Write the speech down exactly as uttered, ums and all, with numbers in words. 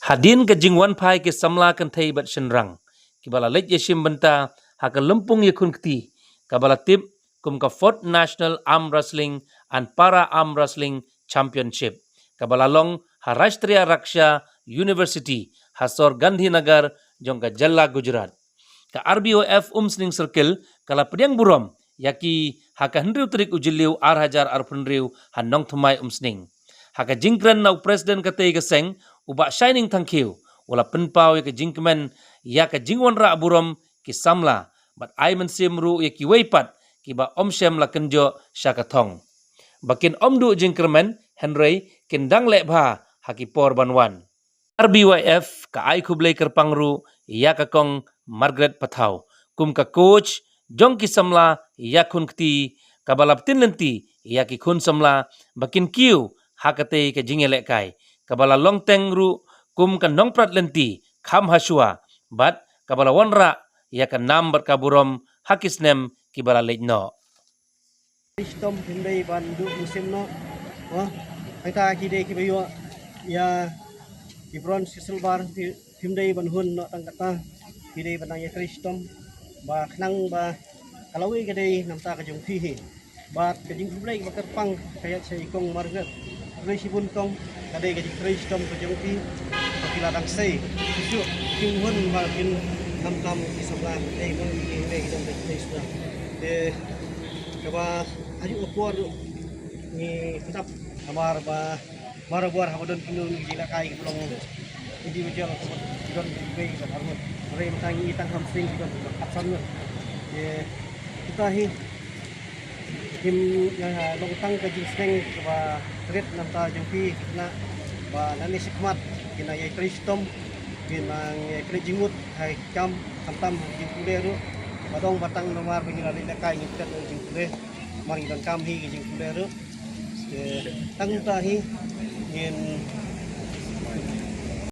Hadien ka jingwan phai ki samla kynthei bad shynrang kiba la leit ïashim bynta ha ka lympung ïakhun kti kaba la tip kum ka Fourth National Arm Wrestling and Para Arm Wrestling Championship kaba la long ha Rashtriya Raksha University ha sor Gandhinagar jong ka jylla Gujarat. Ka R B Y F Umsning Circle ka la pdiang burom ïa ki ha ka hynriew tarik u Jylliew ar hajar arphew hynriew ha Nongthymmai Umsning. Ha ka jingkren na u President katei ka seng, u Bah Shining Thangkhiew, u la pynpaw ïa ka jingkmen ïa ka jingwanrah burom ki samla bad ai mynsiem ruh ïa kiwei pat kiba ym shym la kynjoh sha ka thong. Ba kin ym duh jingkyrmen hynrei kin dang leh bha ha ki por ban wan. R B Y F ka ai khublei kyrpang ruh ïa ka Kong Margaret Pathaw kum ka coach jong ki samla ïakhun kti kaba la pynlynti ïa ki khun samla ba kin kiew ha katei ka jingïalehkai kaba la long teng ruh kum ka nongprat lynti kham hashwa bad kaba la wanrah ïa ka nam bad ka burom ha ki snem kiba la leit noh. Trei shitom, phim dei ban duh mynsiem noh. Wah, hangta ki dei kiba ïoh ïa ki bronze, ki silver, phim dei ban hun noh tang katta. Ki dei ban nang ïa trei shitom ba khnang ba ka lawei ka dei namar ka jong phi hi. Bad ka jingkhublei kaba kyrpang ka ïaid sha i Kong Margaret. Khublei shibun Kong, ka dei ka jingtrei shitom ka jong phi. Ba phi la dang sei shuh ki jinghun ba kin khamtam ki samla. Dei mo, ki dei ki dang trei shitom. Te kaba hajuh ka por ruh ngi pynthap namar ba barabor haba don kino kino ki jingïalehkai kiba long individual, ki don kiwei kiba arngut. Hynrei mynta ngi tang ha Umsning ki don kiba khatsan ngut. Te kita hi kim, eh, long tang ka jingsneng kaba rit namar jong phi, khnang ba nangne shakhmat kin nang ïa trei shitom, kin nang ïa trei jingmut ha ki kam, khamtam ha ki jingpule ruh. Ba dang ba tang namar ba ngi la leit ïalehkai ngi pynthap jingpule. Namar ngi donkam hi ki jingpule ruh. Te tang ta hi ngin